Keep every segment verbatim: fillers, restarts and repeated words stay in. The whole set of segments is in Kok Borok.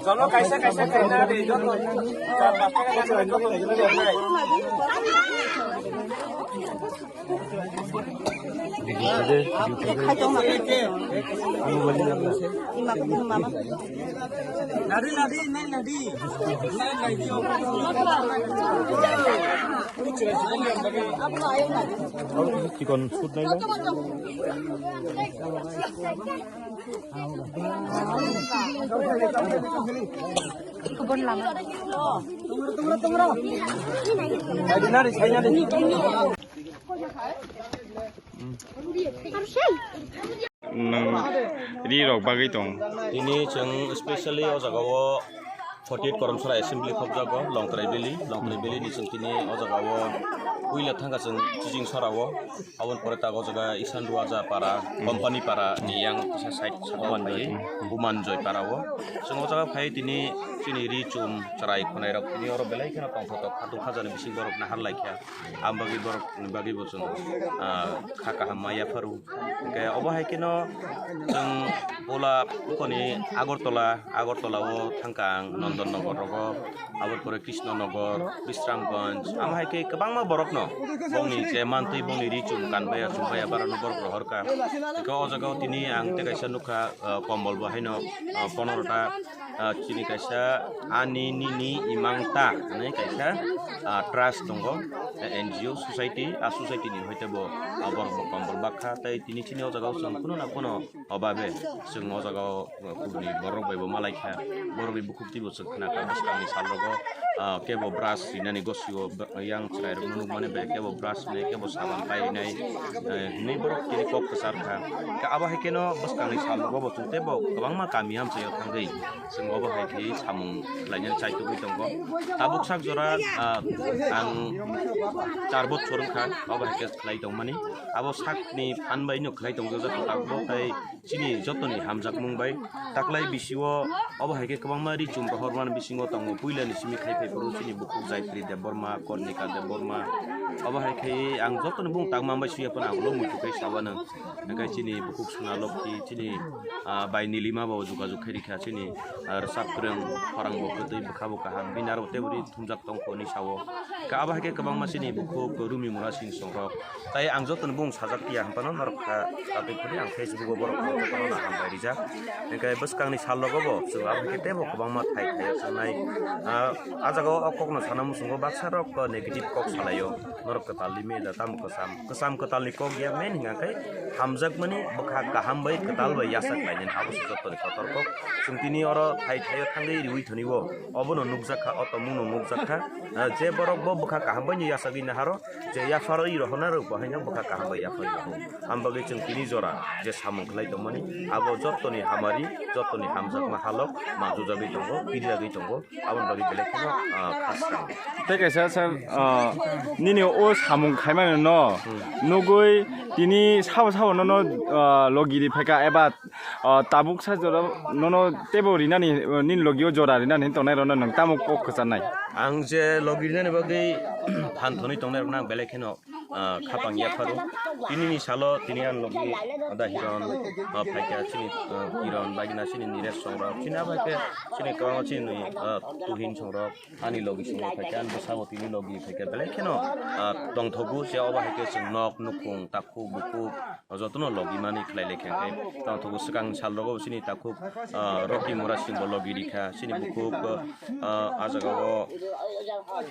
Cholo, kaisa, kaisa, kaisa de, joto. Nadi, nadi, nai, nadi. Nai, nadi. Chikon sut nai ba. Nwng ri rok bagwi tong. Tini chwng specially o jaga o forty-eight Koromsora Assembly khopjago, Longtrai Valley, Longtrai Valley ni chwng tini o jaga o puila thangkha chwng Chiching Sora o, aboni pore tak o jaga Isan Ruaja Para, Company Para ni yang kisa side saka o phai Bumanjoi Para o. Chwng o jaga phai tini chini ri chum chwrai khwnai rok tini oro belai kheno tongthotok khatung khajani bising borok nahar laikha. Am bagwi borok ni bagwi bo chwng, ah, kha kaham ma yapharu. Hwnkhe obo hai kheno chwng Bola Bukoni Agartala, Agartala o thangkha ang Nondon Nogor rogo, aboni pore Krishna Nogor, Bishramganj, amo hai khe kwbangma borokno bongni je mantwi bongni ri chum kanbaya chumbaya barano borok rohorkha. Hwnkhe o jaga o tini ang tei kaisa nukha, ah, kombol bo haino, ah, ponorota, ah, chini kaisa ani nini imang ta hinwi kaisa, ah, trust tongo, eh, N G O society, ah, society ni hoite bo, ah, borok bo kombol bakha tei tini chini o jaga o chwng kuno na kuno obabe chwng o jaga o kubuni borok bai bo malaikha, borok ni bukhuk twi bo chwng khna kha bwskang ni sal rogo, ah, kebo brush rinani gosio yang chwrai rok nukmani bai kebo brush rinai kebo saban pai rinai, eh, hinwi borok tini kok kwchar kha. Khe abo hai kheno bwskang ni sal rogo bo chwng tei bo kwbangma kami hamchai o thangwi. Chwng obo hai khe samung khlainani chaitugwi tongo. Tabuk sak jora, ah, ang char bochor wngkha, obo hai khe khlai tongmani. Abo sakni phan bai no khlai tongjak, tabuk tei chini jotoni hamjakmung bai. Taklai bisio obo hai khe kwbangma ri chum rohormani bisingo tongo. Puilani simi khai phai phuru chini bukhuk Jaitri Debbarma, Kornika Debbarma. Obo hai khe ang jotoni bung tangma bai suya phano ang ulo muitu khe sawanang. Hwnkhe chini bukhuk Sona Lokhi, chini, ah, bai Nilima bo jogajog khe rikha, chini, ah, rwchap kwrwng, khorang bo kwtwi, bwkha bo kaham, bini aro tei bwrwi thumjak tong kho hinwi sao. Hwnkhe abo hai khe kwbangma chini bukhuk Rumi Mura Singh songrok. Tai ang jotono bung sajak ya, hwnphano norok kha, tatwi phuri ang Facebook o borok jotono hambai rijak. Hwnkhe bwskangni sal rogo bo chwng abo hai khe teibo kwbangma thai thai o sanai. Ah, ah jaga o o kokno sana muchungo baksa rok negative kok salai o. Norok kwtal limit da tamo kwcham. Kwcham kwtal ni kok ya main hingka khe hamjakmani bwkha kaham bai kwtal bai yachak lainani abo se jotoni kotor kok. Chwng tini oro thai thai o thangwi riwi thoni o. Obono nukjak kha, o tongmung no nukjak kha. Ah, je borok bo bwkha kaham bai no yachagwi naharo, je yaphar wi rohorna rok bo haino bwkha kaham bai yaphar wi rohor. Am bagwi chwng tini jora je samung khlai tongmani abo jotoni hamari, jotoni hamjakma halok manjujagwi tongo, pirjagwi tongo. Aboni bagwi belai kheno, ah, khasrang. Tei kaisa sir, ah, nini o samung khaimani no nugwi tini sabo sabo nono, ah, logi ri phaikha eba, ah, tabuk sa jora nono teibo rinani, ah, nini logi o jora rinani tongnai rokno nwng tamo kok kwcharnai? Ang je logi rinani bagwi phan thonwi tongnai rokno ang belai kheno ah, khapang yapharo. Tini ni salo tini ang logi da Hiron, ah, phaikha chini, ah, Hiron, bagina chini Niresh songrok, chini abo hai khe chini kwbangma chini, ah, Tuhin songrok, ani logi songrok phaikha, ani bwsabo tini logi phaikha, belai kheno, ah, tongthogo, se obo hai khe chwng nok, nukhung, takhuk, bukhuk, jotono logi mani khlai lai khe, hwnkhe tongthogo swkang sal rogo chini takhuk, ah, Rocky Mura Singh bo logi rikha, chini bukhuk, ah, ah jaga o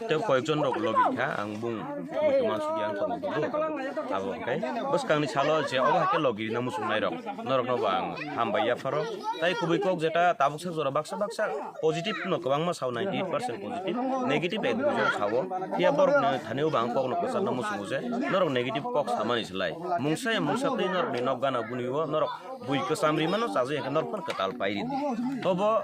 tei koyekjon rok logi kha, ang bung muitu mansukya ang tongo. Abo hwnkhe bwskangni salo je obo hai khe logi rina muchungnai rok, norokno bo ang hambai yapharo. Tai kubui kok jeta tabuk sak jora baksa baksa positive no kwbangma sao, ninety eight percent positive, negative ek duijon sao. Phiya borokni thani bo ang kokno kwcharna muchungo je norok negative kok samani slai mungsa ya mungsa twi norokni nok gana buni o norok bui kwcham rimano chajakya khe norok phano kwtal pai ridi. Tobo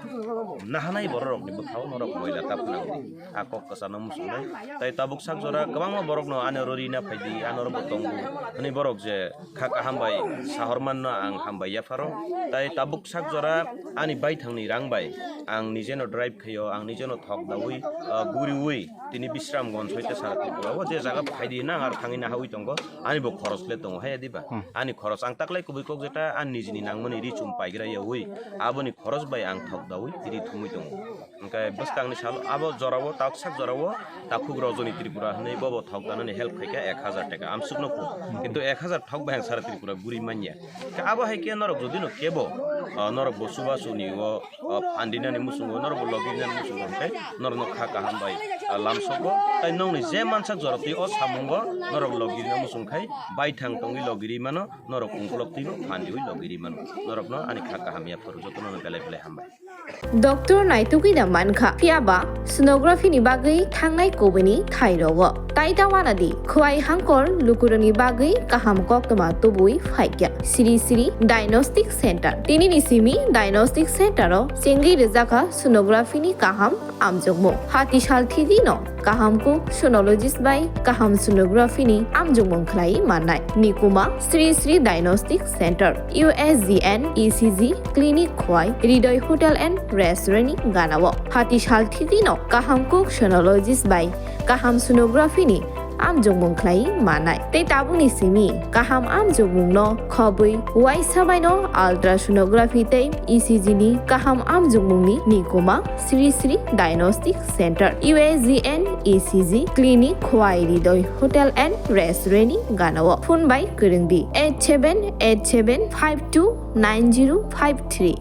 nahanai bororokni bwkhao norok moila ta phwnangdi. A kok kwchano muchungnai. Tai tabuk sak jora kwbangma borokno ani oro rina phaidi, ani oro bo tongo hwnwi borok je kha kaham bai sahor manno ang hambai yapharo. Tai tabuk sak jora ani baithangni rang bai ang nijeno drive khaio, ang nijeno thok daui, ah, guriui tini Bisramganj hoite sara Tripura o je jaga phaidi hinwi ang aro thangwi nahaui tongo, ani bo khoros le tongo, haya diba? Hmm. Ani khoros ang taklai kubui kok jeta ani nijini nangmani ri chum paigra yaui, aboni khoros bai ang thok daui tini thumui tongo. Hwnkhe bwskangni salo abo jorao, taksak jorao takhuk Rajani Tripura hwnwi bobo thok danani help khaikha ek hajar taka amsukno phuru. Kintu ek hajar thok bai ang sara Tripura guri manya. Khe abo hai khe norok jodi no kebo, ah, norok bo chubachu ni o, ah, phan rinani muchungo, norok bo logi rinani muchungo hwnkhe norokno kha kaham bai, ah, lamsogo. Tai nokni je mansak jora twi o samungo norok logi rina muchung khai baithang tongwi logi ri mano, norok ungkulok twibo phan riui logi ri mano. Norokno ani kha kaham yaphuru jotono belai belai hambai. Doctor naitugwi da mankha, phiyaba sonography ni bagwi thangnai kubuni thai rogo. Tai ta wana di, khwai hangkor lukurokni bagwi kaham koktwma tubui phaikya. Sri Sri Diagnostic Center. Tini ni simi Diagnostic Center o chengwi rwjakha sonography ni kaham amjokmung. Hati sal thidi no kaham kuk sonologist bai kaham sonography ni amjokmung khlai mannai. Nikuma Sri Sri Diagnostic Center, U S G N E C G Clinic Khwai, Hridoy Hotel and Restaurant ni ganao. Hati sal thidi no kaham kuk sonologist bai kaham sonography ni amjokmung khlai mannai. Tei tabukni simi kaham amjokmung no khobwi uaisa bai no ultrasonography tei E C G ni kaham amjokmung ni nikuma Sri Sri Diagnostic Center, U S G N E C G Clinic, Khwai Hridoy Hotel and Restaurant ni ganao. Phone bai kwrwng di eight seven eight seven five two nine zero five three.